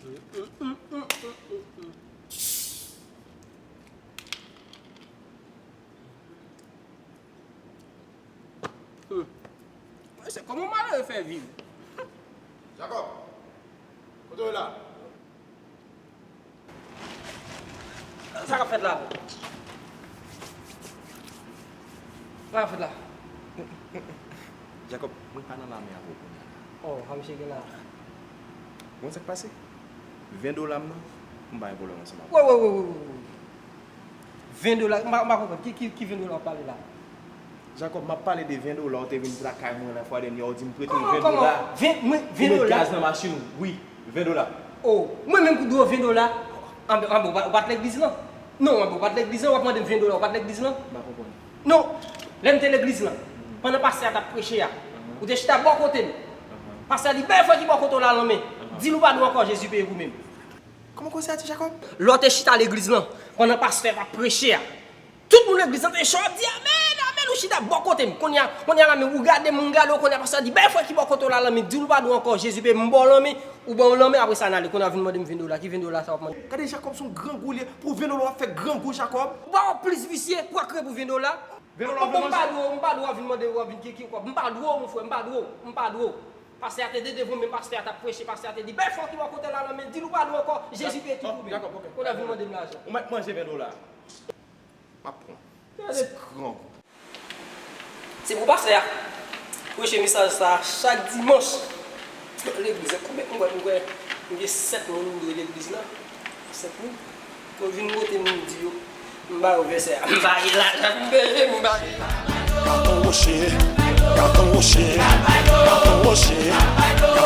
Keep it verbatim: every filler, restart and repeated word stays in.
Hmm. Mesye, kòman malere fè viv? Jakòb, kote w ye la? Sa k ap fèt la? Sa k ap fèt la? Jakòb, mwen pa nan lame avè w kounye a. Oh, sa misye gen la. Bon, sa k pase? Ven dola m nan, m pa gen pwoblèm ansanm avè w. Wi, wi, wi, wi, wi. Ven dola, m pa, m pa konprann. Ki, ki, ki ven dola w ap pale la? Jakòb, m ap pale de ven dola w te vin lakay mwen la fwa dènyè, w di m prete w ven dola. Kòman, kòman? Ven, mwen, ven dola? Pou met gaz nan machin ou. Wi, ven dola. Oh, mwen menm ki dwe w ven dola? Anben, anben, ou pa, ou pa t legliz lan? Non, anben, ou pa t legliz lan, w ap mande m ven dola, ou pa t legliz lan? M pa konprann. Non, lè m te legliz lan, pandan pastè a t ap preche a, ou te chita bò kote m. Pastè a di, "Bay frè ki bò kote w la lanmen. Di l ou pa dwe ankò, Jezi peye pou men m." Kòman koze a di, Jakòb? Lè w te chita legliz lan, pandan pastè a t ap preche a, tout moun legliz lan te cho, ap di, "Amèn, amèn," ou chita bò kote m. Kounye a, kounye a la menm, ou gade m, m gade w, kounye a pastè a di, "Bay frè ki bò kote w la lanmen, di l ou pa dwe ankò, Jezi peye, m ba w lanmen, ou ban m lanmen, apre sa n ale." Kounye a w vin mande m ven dola, ki ven dola sa w ap mande? Gade Jakòb, se yon grangou li ye, pou ven dola w ap fè grangou, Jakòb. Ou pa wè w plis visye, pou w ap kriye pou ven dola? Ven dola w vle manje? M pa dwe w, m pa dwe w ap vin mande, w ap vin kiki w kòb. M pa dwe w, mon frè, m pa dwe w, m pa dwe w. Pastè a te de devan, men pastè a t ap preche, pastè a te di, "Bay frè ki bò kote w la lanmen, di l ou pa dwe ankò, Jezi peye tout pou men." Dakò, ok. Kounye a vin mande m lajan. Ou mèt manje ven dola. M ap pran. Gade. Ti gran. Se pou pastè a preche mesaj sa a chak dimanch nan legliz la. Konbyen, m kwè, m kwè, m gen sèt moun m dwe legliz la. Sèt moun. Mwen vin kote moun di yo, m ba yo vèsè a. M ba yo lajan, m peye, m ba yo. Gaton woche, gaton woche, gaton woche, gaton